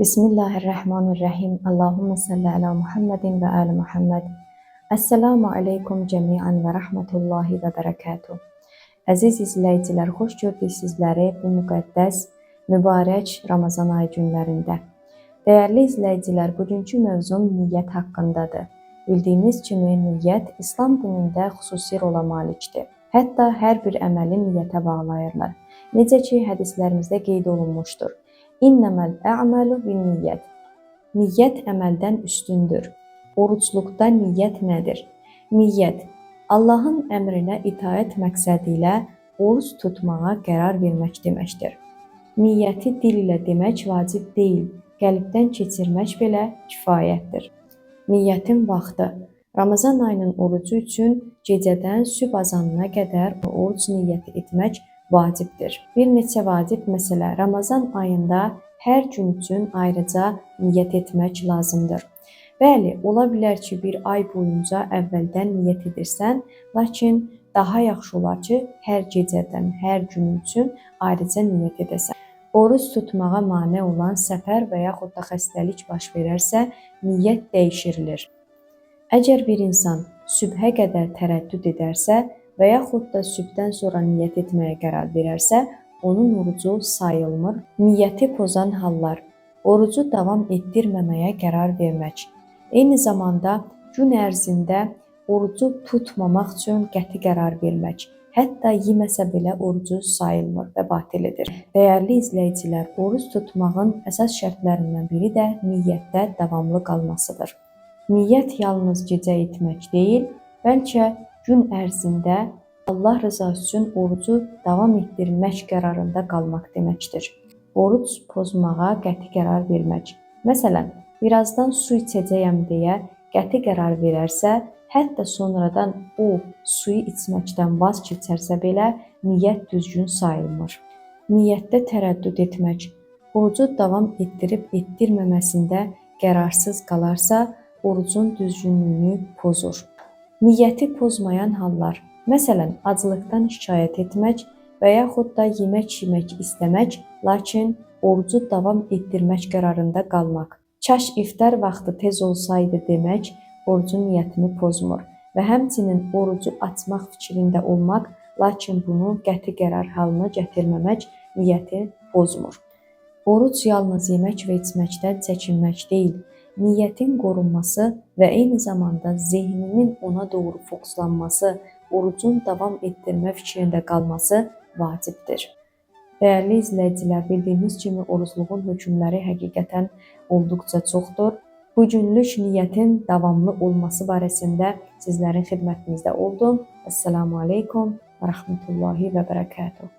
Bismillahirrahmanirrahim. Allahümme salli ala Muhammedin və ali Muhammed. Əssalamu aleykum cəmiən və rəhmətullahi və bərəkətuh. Əziz izləyicilər, xoş gördük sizləri bu müqəddəs, mübarək Ramazan ayı günlərində. Dəyərli izləyicilər, bugünkü mövzum niyyət haqqındadır. Bildiyiniz kimi niyyət İslam dinində xüsusi rola malikdir. Hətta hər bir əməli niyyətə bağlayırlar. Necə ki, hədislərimizdə qeyd olunmuşdur. İnneməl ə'məlu bin-niyyət. Niyyət əməldən üstündür. Orucluqda niyyət nədir? Niyyət Allahın əmrinə itaət məqsədi ilə oruc tutmağa qərar vermək deməkdir. Niyyəti dil ilə demək vacib deyil, qəlbdən keçirmək belə kifayətdir. Niyyətin vaxtı: Ramazan ayının orucu üçün gecədən sübh azanına qədər oruc niyyəti etmək vacibdir. Bir neçə vacib məsələ: Ramazan ayında hər gün üçün ayrıca niyyət etmək lazımdır. Bəli, ola bilər ki, bir ay boyunca əvvəldən niyyət edirsən, lakin daha yaxşı olar ki, hər gecədən, hər gün üçün ayrıca niyyət edəsən. Oruc tutmağa mane olan səfər və yaxud da xəstəlik baş verərsə, niyyət dəyişirilir. Əgər bir insan sübhə qədər tərəddüd edərsə və yaxud da sübhdən sonra niyyət etməyə qərar verərsə, onun orucu sayılmır. Niyyəti pozan hallar: orucu davam etdirməməyə qərar vermək. Eyni zamanda gün ərzində orucu tutmamaq üçün qəti qərar vermək. Hətta yeməsə belə orucu sayılmır və batil edir. Dəyərli izləyicilər, oruc tutmağın əsas şərtlərindən biri də niyyətdə davamlı qalmasıdır. Niyyət yalnız gecə etmək deyil, bəlkə gün ərzində Allah rızası üçün orucu davam etdirmək qərarında qalmaq deməkdir. Oruc pozmağa qəti qərar vermək. Məsələn, birazdan su içəcəyəm deyə qəti qərar verərsə, hətta sonradan o suyu içməkdən vaz keçərsə belə niyyət düzgün sayılmır. Niyyətdə tərəddüd etmək, orucu davam etdirib etdirməməsində qərarsız qalarsa, orucun düzgünlüyünü pozur. Niyyəti pozmayan hallar: məsələn, aclıqdan şikayət etmək və yaxud da yemək yemək istəmək, lakin orucu davam etdirmək qərarında qalmaq. Kaş iftar vaxtı tez olsaydı demək orucun niyyətini pozmur və həmçinin orucu açmaq fikrində olmaq, lakin bunu qəti qərar halına gətirməmək niyyəti pozmur. Oruc yalnız yemək və içməkdən çəkinmək deyil, niyyətin qorunması və eyni zamanda zehninin ona doğru fokuslanması, orucun davam etdirmə fikrində qalması vacibdir. Dəyərli izləyicilər, bildiyimiz kimi orucluğun hökmləri həqiqətən olduqca çoxdur. Bugünlük niyyətin davamlı olması barəsində sizlərin xidmətinizdə oldum. Əssalamu aleykum və rəhmətullahi və bərəkətuh.